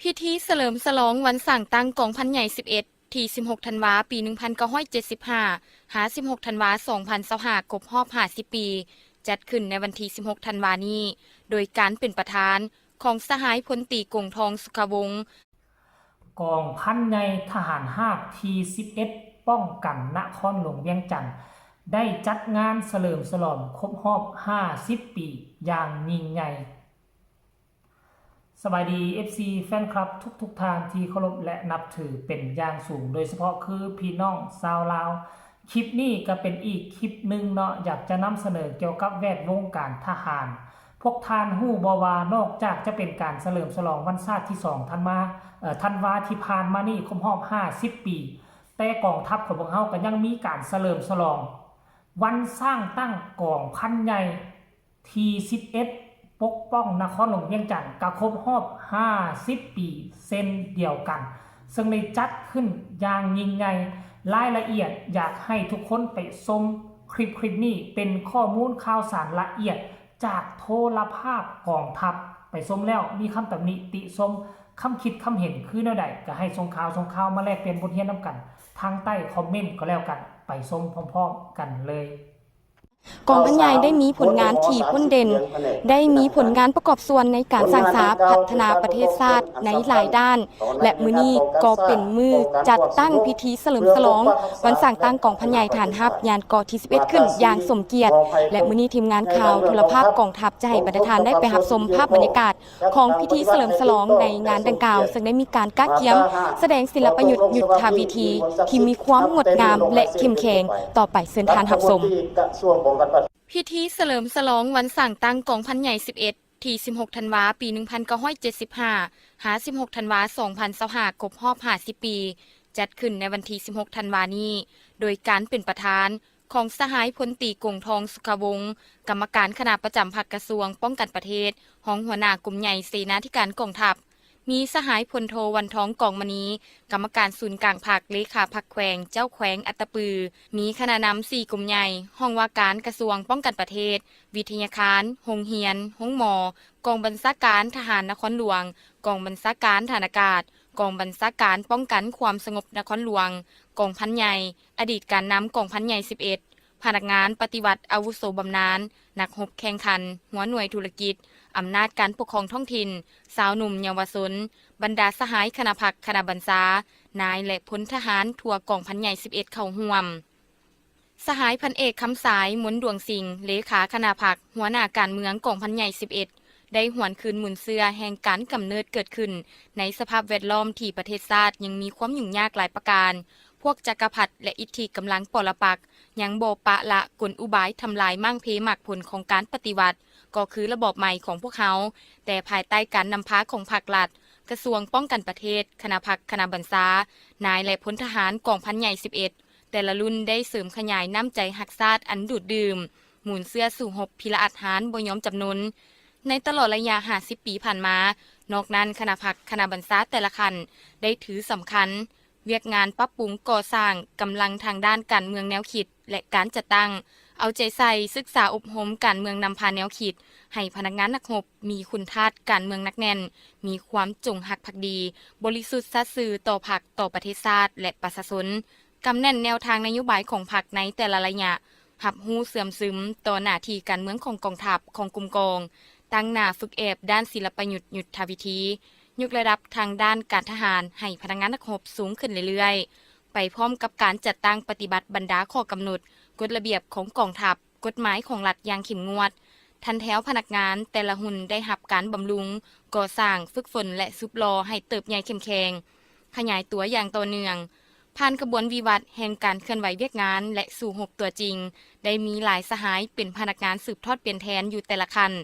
ພິທີສະເຫຼີມສະຫຼອງວັນສ້າງຕັ້ງກອງພັນໃຫຍ່ສິບເອັດ ທີສິບຫົກ ທັນວາ ປີໜຶ່ງພັນເກົ້າຮ້ອຍເຈັດສິບຫ້າ ຫາ ສິບຫົກ ທັນວາ ສອງພັນຊາວຫ້າ ຄົບຮອບຫ້າສິບປີ ຈັດຂຶ້ນໃນວັນທີສິບຫົກ ທັນວານີ້ ໂດຍການເປັນປະທານຂອງສະຫາຍພົນຕີ ກົງທອງ ສຸຂະວົງ ກອງພັນໃຫຍ່ທະຫານຮາບທີສິບເອັດ ປ້ອງກັນນະຄອນຫຼວງວຽງຈັນ ໄດ້ຈັດງານສະເຫຼີມສະຫຼອງຄົບຮອບຫ້າສິບປີຢ່າງຍິ່ງໃຫຍ່. ສະບາຍດີ ເອັຟຊີ ແຟນຄລັບທຸກໆທ່ານທີ່ເຄົາລົບ ແລະ ນັບຖືເປັນຢ່າງສູງ, ໂດຍສະເພາະຄືພີ່ນ້ອງຊາວລາວ. ຄລິບນີ້ກໍເປັນອີກຄລິບໜຶ່ງເນາະ ຢາກຈະນຳສະເໜີກ່ຽວກັບແວດວົງການທະຫານ. ພວກທ່ານຮູ້ບໍ່ວ່າ ນອກຈາກຈະເປັນການສະເຫຼີມສະຫຼອງວັນຊາດທີສອງ ທັນວາ ເອີ ທັນວາທີ່ຜ່ານມານີ້ຄົບຮອບຫ້າສິບປີ, ແຕ່ກອງທັບຂອງພວກເຮົາກໍຍັງມີການສະເຫຼີມສະຫຼອງວັນສ້າງຕັ້ງກອງພັນໃຫຍ່ ທີສິບເອັດ ປົກປ້ອງນະຄອນຫຼວງວຽງຈັນ ກະຄົບຮອບຫ້າສິບປີເຊັ່ນດຽວກັນ, ເຊິ່ງໄດ້ຈັດຂຶ້ນຢ່າງຍິ່ງໃຫຍ່. ລາຍລະອຽດຢາກໃຫ້ທຸກຄົນໄປຊົມຄລິບ ຄລິບນີ້ ເປັນຂໍ້ມູນຂ່າວສານລະອຽດຈາກໂທລະພາບກອງທັບ. ໄປຊົມແລ້ວມີຄຳຕຳໜິຕິຊົມ, ຄຳຄິດຄຳເຫັນຄືແນວໃດ ກໍໃຫ້ສົ່ງຂ່າວ ສົ່ງຂ່າວມາແລກປ່ຽນບົດຮຽນນຳກັນທາງໃຕ້ຄອມເມັນກໍແລ້ວກັນ. ໄປຊົມພ້ອມໆກັນເລີຍ. ກອງພັນໃຫຍ່ໄດ້ມີຜົນງານທີ່ພົ້ນເດັ່ນ, ໄດ້ມີຜົນງານປະກອບສ່ວນໃນການສ້າງສາພັດທະນາປະເທດຊາດໃນຫຼາຍດ້ານ ແລະ ມື້ນີ້ກໍເປັນມື້ຈັດຕັ້ງພິທີສະເຫຼີມສະຫຼອງວັນສ້າງຕັ້ງກອງພັນໃຫຍ່ທະຫານຮາບຍານ ກ ທີສິບເອັດ ຂຶ້ນຢ່າງສົມກຽດ ແລະ ມື້ນີ້ທີມງານຂ່າວໂທລະພາບກອງທັບຈະໃຫ້ບັນດາທ່ານໄດ້ໄປຮັບຊົມພາບບັນຍາກາດ ຂອງພິທີສະເຫຼີມສະຫຼອງໃນງານດັ່ງກ່າວ, ເຊິ່ງໄດ້ມີການກະກຽມສະແດງສິລະປະຍຸດຍຸດທະວິທີທີ່ມີຄວາມງົດງາມ ແລະ ເຂັ້ມແຂງ. ຕໍ່ໄປເຊີນທ່ານຮັບຊົມ. ພິທີສະເຫຼີມສະຫຼອງວັນສ້າງຕັ້ງກອງພັນໃຫຍ່ສິບເອັດ ທີສິບຫົກ ທັນວາ ປີໜຶ່ງພັນເກົ້າຮ້ອຍເຈັດສິບຫ້າ ຫາ ສິບຫົກ ທັນວາ ສອງພັນຊາວຫ້າ ຄົບຮອບຫ້າສິບປີ ຈັດຂຶ້ນໃນວັນທີສິບຫົກ ທັນວານີ້ ໂດຍການເປັນປະທານ ຂອງສະຫາຍພົນຕີ ກົງທອງ ສຸຂະວົງ ກຳມະການຄະນະປະຈຳພັກກະຊວງປ້ອງກັນປະເທດ, ຮອງຫົວໜ້າກົມໃຫຍ່ເສນາທິການກອງທັບ, ມີສະຫາຍພົນໂທ ວັນທອງ ກອງມະນີ ກຳມະການສູນກາງພັກ, ເລຂາພັກແຂວງ, ເຈົ້າແຂວງອັດຕະປື, ມີຄະນະນຳສີ່ກົມໃຫຍ່, ຫ້ອງວ່າການກະຊວງປ້ອງກັນປະເທດ, ວິທະຍາຄານ, ໂຮງຮຽນ, ໂຮງໝໍ, ກອງບັນຊາການທະຫານນະຄອນຫຼວງ, ກອງບັນຊາການທະຫານອາກາດ, ກອງບັນຊາການປ້ອງກັນຄວາມສະຫງົບນະຄອນຫຼວງ, ກອງພັນໃຫຍ່, ອະດີດການນຳກອງພັນໃຫຍ່ສິບເອັດ, ພະນັກງານປະຕິວັດອາວຸໂສບຳນານ, ນັກຮົບແຂ່ງຂັນ, ຫົວໜ່ວຍທຸລະກິດ, ອຳນາດການປົກຄອງທ້ອງຖິ່ນ, ຊາວໜຸ່ມເຍົາວະຊົນ, ບັນດາສະຫາຍຄະນະພັກຄະນະບັນຊາ, ນາຍ ແລະ ພົນທະຫານທົ່ວກອງພັນໃຫຍ່ສິບເອັດເຂົ້າຮ່ວມ. ສະຫາຍພັນເອກ ຄຳສາຍ ມົນດວງສິງ ເລຂາຄະນະພັກ, ຫົວໜ້າການເມືອງກອງພັນໃຫຍ່ສິບເອັດ ໄດ້ຫວນຄືນມູນເຊື້ອແຫ່ງການກຳເນີດເກີດຂຶ້ນໃນສະພາບແວດລ້ອມທີ່ປະເທດຊາດຍັງມີຄວາມຫຍຸ້ງຍາກຫຼາຍປະການ. ພວກຈັກກະພັດ ແລະ ອິດທິກຳລັງປໍລະປັກຍັງບໍ່ປະລະກົນອຸບາຍທຳລາຍມ້າງເພໝາກຜົນຂອງການປະຕິວັດ, ກໍຄືລະບອບໃໝ່ຂອງພວກເຮົາ, ແຕ່ພາຍໃຕ້ການນຳພາຂອງພັກລັດ, ກະຊວງປ້ອງກັນປະເທດ, ຄະນະພັກຄະນະບັນຊາ, ນາຍ ແລະ ພົນທະຫານກອງພັນໃຫຍ່ສິບເອັດ ແຕ່ລະລຸ້ນໄດ້ເສີມຂະຫຍາຍນ້ຳໃຈຮັກຊາດອັນດູດດື່ມ, ມູນເຊື້ອສູ້ຮົບພິລະອາດຫານບໍ່ຍອມຈຳນົນ. ໃນຕະຫຼອດໄລຍະຫ້າສິບປີຜ່ານມາ, ນອກນັ້ນຄະນະພັກຄະນະບັນຊາແຕ່ລະຂັ້ນໄດ້ຖືສຳຄັນວຽກງານປັບປຸງກໍ່ສ້າງກຳລັງທາງດ້ານການເມືອງແນວຄິດ ແລະ ການຈັດຕັ້ງ, ເອົາໃຈໃສ່ສຶກສາອົບຮົມການເມືອງນຳພາແນວຄິດ ໃຫ້ພະນັກງານນັກຮົບມີຄຸນທາດການເມືອງໜັກແໜ້ນ, ມີຄວາມຈົງຮັກພັກດີ, ບໍລິສຸດສັດຊື່ຕໍ່ພັກ, ຕໍ່ປະເທດຊາດ ແລະ ປະຊາຊົນ. ກຳແໜ້ນແນວທາງນະໂຍບາຍຂອງພັກໃນແຕ່ລະໄລຍະ, ຮັບຮູ້ເຊື່ອມຊຶມຕໍ່ໜ້າທີ່ການເມືອງຂອງກອງທັບ, ຂອງກົມກອງ, ຕັ້ງໜ້າຝຶກແອບດ້ານສິລະປະຍຸດຍຸດທະວິທີ, ຍົກລະດັບທາງດ້ານການທະຫານໃຫ້ພະນັກງານນັກຮົບສູງຂຶ້ນເລື້ອຍໆ, ໄປພ້ອມກັບການຈັດຕັ້ງປະຕິບັດບັນດາຂໍ້ກຳນົດ, ກົດລະບຽບຂອງກອງທັບ, ກົດໝາຍຂອງລັດຢ່າງເຂັ້ມງວດ. ທັນແຖວພະນັກງານແຕ່ລະຮຸ່ນໄດ້ຮັບການບຳລຸງ, ກໍ່ສ້າງ, ຝຶກຝົນ ແລະ ສຸບຫຼໍ່ໃຫ້ເຕີບໃຫຍ່ເຂັ້ມແຂງ, ຂະຫຍາຍຕົວຢ່າງຕໍ່ເນື່ອງ. ຜ່ານຂະບວນວິວັດແຫ່ງການເຄື່ອນໄຫວວຽກງານ ແລະ ສູ້ຮົບຕົວຈິງ, ໄດ້ມີຫຼາຍສະຫາຍເປັນພະນັກງານສືບທອດປ່ຽນແທນຢູ່ແຕ່ລະຂັ້ນ.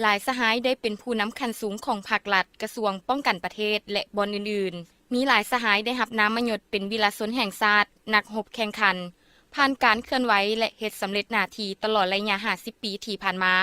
ຫຼາຍສະຫາຍໄດ້ເປັນຜູ້ນຳຂັ້ນສູງຂອງພັກລັດ, ກະຊວງປ້ອງກັນປະເທດ ແລະ ບ່ອນອື່ນໆ. ມີຫຼາຍສະຫາຍໄດ້ຮັບນາມມະຍົດເປັນວິລະຊົນແຫ່ງຊາດ, ນັກຮົບແຂ່ງຂັນ. ຜ່ານການເຄື່ອນໄຫວ ແລະ ເຮັດສຳເລັດໜ້າທີ່ຕະຫຼອດໄລຍະຫ້າສິບປີທີ່ຜ່ານມາ,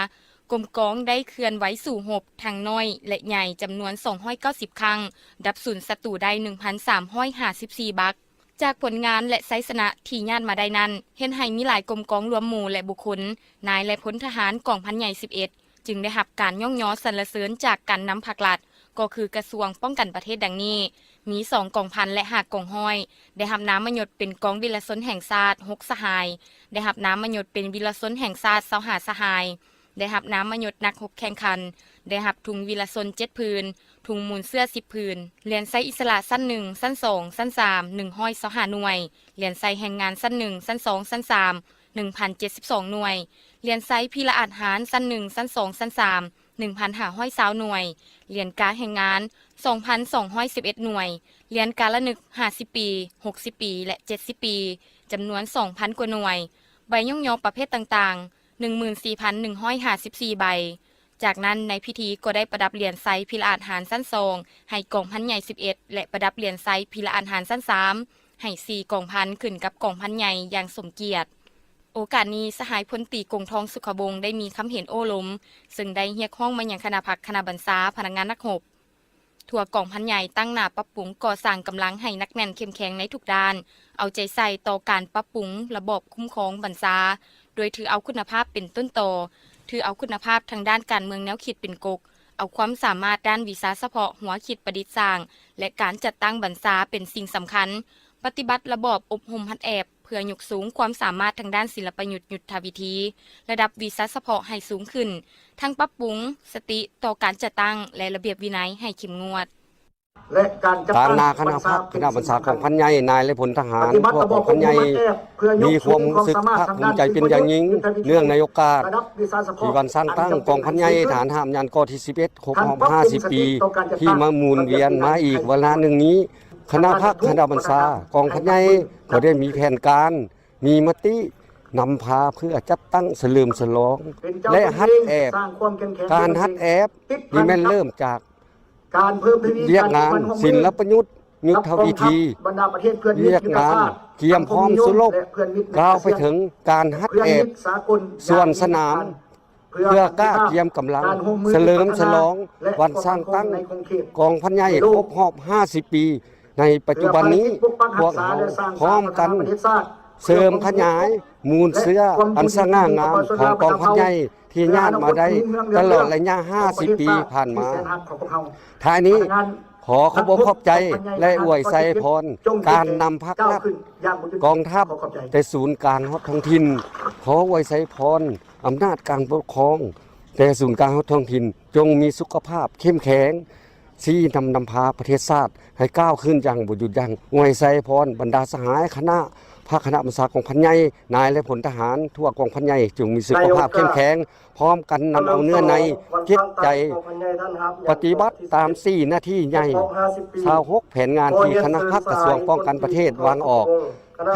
ກົມກອງໄດ້ເຄື່ອນໄຫວສູ້ຮົບທັງນ້ອຍ ແລະ ໃຫຍ່ຈຳນວນສອງຮ້ອຍເກົ້າສິບຄັ້ງ, ດັບສູນສັດຕູໄດ້ໜຶ່ງພັນສາມຮ້ອຍຫ້າສິບສີ່ບັກ. ຈາກຜົນງານ ແລະ ໄຊຊະນະທີ່ຍາດມາໄດ້ນັ້ນ, ເຮັດໃຫ້ມີຫຼາຍກົມກອງລວມໝູ່ ແລະ ບຸກຄົນ, ນາຍ ແລະ ພົນທະຫານກອງພັນໃຫຍ່ສິບເອັດ ຈຶ່ງໄດ້ຮັບການຍ້ອງຍໍສັນລະເສີນຈາກການນຳພັກລັດ, ກໍຄືກະຊວງປ້ອງກັນປະເທດດັ່ງນີ້ ມີສອງກອງພັນ ແລະ ຫ້າກອງຮ້ອຍ ໄດ້ຮັບນາມມະຍົດເປັນກອງວິລະຊົນແຫ່ງຊາດ ຫົກສະຫາຍ, ໄດ້ຮັບນາມມະຍົດເປັນວິລະຊົນແຫ່ງຊາດ ຊາວຫ້າສະຫາຍ, ໄດ້ຮັບນາມມະຍົດນັກຮົບແຂ່ງຂັນ, ໄດ້ຮັບທຸງວິລະຊົນເຈັດຜືນ, ທຸງມູນເສື້ອສິບຜືນ, ຫຼຽນໄຊອິດສະຫຼະຊັ້ນໜຶ່ງ, ຊັ້ນສອງ, ຊັ້ນສາມ ໜຶ່ງຮ້ອຍຊາວຫ້າໜ່ວຍ, ຫຼຽນໄຊແຮງງານຊັ້ນໜຶ່ງ, ຊັ້ນສອງ, ຊັ້ນສາມ ໜຶ່ງພັນເຈັດສິບສອງໜ່ວຍ, ຫຼຽນໄຊພີລະອາດຫານຊັ້ນໜຶ່ງ, ຊັ້ນສອງ, ຊັ້ນສາມ ໜຶ່ງພັນຫ້າຮ້ອຍຊາວໜ່ວຍ, ຫຼຽນກາແຮງງານສອງພັນສອງຮ້ອຍສິບເອັດໜ່ວຍ, ຫຼຽນກາລະນຶກຫ້າສິບປີ, ຫົກສິບປີ ແລະ ເຈັດສິບປີ ຈຳນວນສອງພັນກວ່າໜ່ວຍ, ໃບຍ້ອງຍໍປະເພດຕ່າງໆ ໜຶ່ງໝື່ນສີ່ພັນໜຶ່ງຮ້ອຍຫ້າສິບສີ່ໃບ. ຈາກນັ້ນໃນພິທີກໍໄດ້ປະດັບຫຼຽນໄຊພີລະອາດຫານຊັ້ນສອງໃຫ້ກອງພັນໃຫຍ່ສິບເອັດ ແລະ ປະດັບຫຼຽນໄຊພີລະອາດຫານຊັ້ນສາມໃຫ້ສີ່ກອງພັນຂຶ້ນກັບກອງພັນໃຫຍ່ຢ່າງສົມກຽດ. ໂອກາດນີ້ ສະຫາຍພົນຕີ ກົງທອງ ສຸຂະວົງ ໄດ້ມີຄຳເຫັນໂອ້ລົມ, ເຊິ່ງໄດ້ຮຽກຮ້ອງມາຍັງຄະນະພັກ, ຄະນະບັນຊາ, ພະນັກງານນັກຮົບ ທົ່ວກອງພັນໃຫຍ່ ຕັ້ງໜ້າປັບປຸງກໍ່ສ້າງກຳລັງໃຫ້ໜັກແໜ້ນເຂັ້ມແຂງໃນທຸກດ້ານ, ເອົາໃຈໃສ່ຕໍ່ການປັບປຸງລະບອບຄຸ້ມຄອງບັນຊາ, ໂດຍຖືເອົາຄຸນນະພາບເປັນຕົ້ນຕໍ, ຖືເອົາຄຸນນະພາບທາງດ້ານການເມືອງແນວຄິດເປັນກົກ, ເອົາຄວາມສາມາດດ້ານວິຊາສະເພາະ, ຫົວຄິດປະດິດສ້າງ ແລະ ການຈັດຕັ້ງບັນຊາເປັນສິ່ງສຳຄັນ, ປະຕິບັດລະບອບອົບຮົມຫັດແອບ ເພື່ອຍົກສູງຄວາມສາມາດທາງດ້ານສິລະປະຍຸດຍຸດທະວິທີ, ລະດັບວິຊາສະເພາະໃຫ້ສູງຂຶ້ນ, ທັງປັບປຸງສະຕິຕໍ່ການຈັດຕັ້ງ ແລະ ລະບຽບວິໄນໃຫ້ເຂັ້ມງວດ. ຕາງໜ້າຄະນະພັກ, ຄະນະບັນຊາກອງພັນໃຫຍ່, ນາຍ ແລະ ພົນທະຫານທົ່ວກອງພັນໃຫຍ່ ມີຄວາມຮູ້ສຶກພາກພູມໃຈເປັນຢ່າງຍິ່ງ ເນື່ອງໃນໂອກາດທີ່ວັນສ້າງຕັ້ງກອງພັນໃຫຍ່ທະຫານຮາບຍານ ກ.ທີສິບເອັດ ຄົບຮອບຫ້າສິບປີ ທີ່ມາໝູນວຽນມາອີກວາລະໜຶ່ງນີ້. ຄະນະພັກ, ຄະນະບັນຊາກອງພັນໃຫຍ່ກໍໄດ້ມີແຜນການ, ມີມະຕິນຳພາເພື່ອຈັດຕັ້ງສະເຫຼີມສະຫຼອງ ແລະ ຫັດແອບ. ການຫັດແອບນີ້ແມ່ນເລີ່ມຈາກວຽກງານສິລະປະຍຸດ, ຍຸດທະວິທີ, ວຽກງານກຽມພ້ອມສູ້ລົບ, ກ່າວໄປເຖິງການຫັດແອບສວນສະໜາມ ເພື່ອກ້າກຽມກຳລັງສະເຫຼີມສະຫຼອງວັນສ້າງຕັ້ງກອງພັນໃຫຍ່ຄົບຮອບຫ້າສິບປີ. ໃນປັດຈຸບັນນີ້ ພວກເຮົາພ້ອມກັນເສີມຂະຫຍາຍມູນເຊື້ອອັນສະຫງ່າງາມຂອງກອງພັນໃຫຍ່ທີ່ຍາດມາໄດ້ຕະຫຼອດໄລຍະຫ້າສິບປີຜ່ານມາ. ທ້າຍນີ້ ຂໍຂອບອົກຂອບໃຈ ແລະ ອວຍໄຊພອນການນຳພັກລັດ, ກອງທັບ, ແຕ່ສູນກາງຮອດທ້ອງຖິ່ນ. ຂໍອວຍໄຊພອນອຳນາດການປົກຄອງ ແຕ່ສູນກາງຮອດທ້ອງຖິ່ນ ຈົ່ງມີສຸຂະພາບເຂັ້ມແຂງ, ຊີ້ນຳນຳພາປະເທດຊາດໃຫ້ກ້າວຂຶ້ນຢ່າງບໍ່ຢຸດຢັ້ງ. ອວຍໄຊພອນບັນດາສະຫາຍຄະນະພັກ, ຄະນະບັນຊາກອງພັນໃຫຍ່, ນາຍ ແລະ ພົນທະຫານທົ່ວກອງພັນໃຫຍ່ ຈົ່ງມີສຸຂະພາບເຂັ້ມແຂງ, ພ້ອມກັນນຳເອົາເນື້ອໃນຈິດໃຈປະຕິບັດຕາມສີ່ໜ້າທີ່ໃຫຍ່ ຊາວຫົກແຜນງານທີ່ຄະນະພັກກະຊວງປ້ອງກັນປະເທດວາງອອກ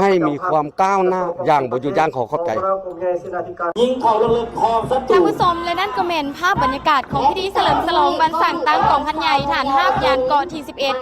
ໃຫ້ມີຄວາມກ້າວໜ້າຢ່າງບໍ່ຢຸດຢັ້ງ. ຂໍຂອບໃຈ. ທ່ານຜູ້ຊົມ ແລະ ນັ້ນກໍແມ່ນພາບບັນຍາກາດຂອງພິທີສະເຫຼີມສະຫຼອງວັນສ້າງຕັ້ງກອງພັນໃຫຍ່ທະຫານຮາບຍານເກາະທີສິບເອັດ